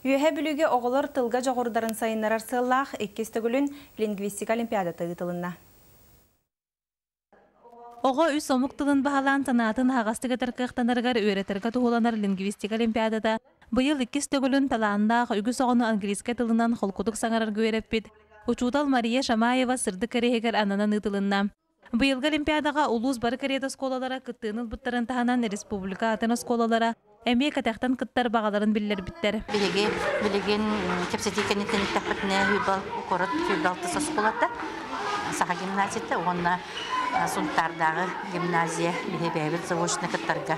Үөһээ Бүлүүгэ оҕолор тылга дьоҕурдарын сайыннарар сыаллаах иккис төгүлүн лингвистика олимпиадата ыытылынна. Оҕо үс омук тылын баһылаан санаатын аһаҕастык этэр кыахтанарыгар үөрэтэргэ туһуланар лингвистика олимпиадата быйыл иккис төгүлүн талааннаах үгүс оҕону английскай тылынан холкутук саҥарарга үөрэппит учуутал Мария Шамаева сырдык кэриэһигэр ананан ыытылынна. Быйылгы олимпиадаҕа улуус бары кэриэтэ оскуолалара кыттыыны ылбыттарын таһынан республика атын оскуолалара эмиэ кэтэхтэн кыттар баҕаларын биллэрбиттэр. Биһиги билигин кэпсэтии кэнниттэн эттэхпитинэ Хүйбал куорат Хүйбалтыс оскуолата, Саха гимназията уонна Сунтаардааҕы гимназия биһи бэйэбит заочно кыттарга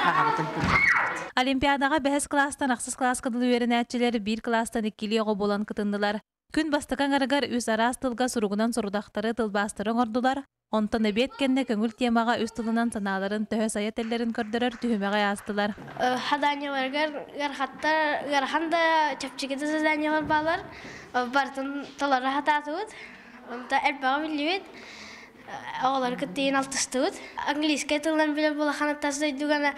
баҕабытын биллэрдибит. Олимпиадаҕа бэһис кылаастан ахсыс кылааска дылы үөрэнээччилэр биир кылаастан иккилии оҕо буолан кытыннылар. Күн бастакы аҥарыгар үс араас тылга суругунан сорудахтары, тылбаастары оҥордулар, онтон эбиэт кэннэ көҥүл темаҕа үс тылынан санааларын төһө сайа этэллэрин көрдөрөр түһүмэҕи аастылар. Заданиеларыгар ыарахаттар, ыарахан да чэпчэки да заданиелар баалар. Барытын толоро сатаатыбыт. Онто элбэҕи биллибит. Оҕолору кытта иин алтыстыбыт. Английскай тылынан билэр улахан тас дойдуга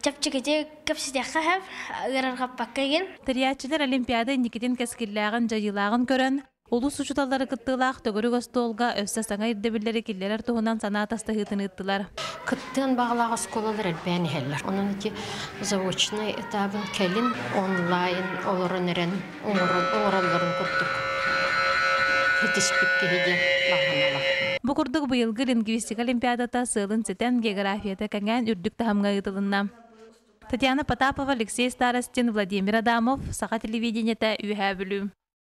чэпчэкитик кэпсэтиэххэ сөп, ыарырҕаппакка игин. Тэрийээччилэр Олимпиада инникитин кэскиллээҕин, дьайыылааҕын көрөн, улуус учууталлара кыттыылаах төгүрүк остуолга өссө саҥа ирдэбиллэри киллэрэр туһунан санаа атастаһыытын ыыттылар. Кыттыан баҕалаах оскуолалар элбээн иһэллэр. Онон ити заочнай этабын кэлин онлайн олорон эрэн оҥороллорун курдук ситиспит киһи диэн баҕаналар. Бу курдук быйылгы лингвистика олимпиадата сыалын ситэн, географията кэҥээн үрдүк таһымҥа ыытылынна. Татьяна Потапова, Алексей Старостин, Владимир Адамов, Саха телевидениета, Үөһээ Бүлүү.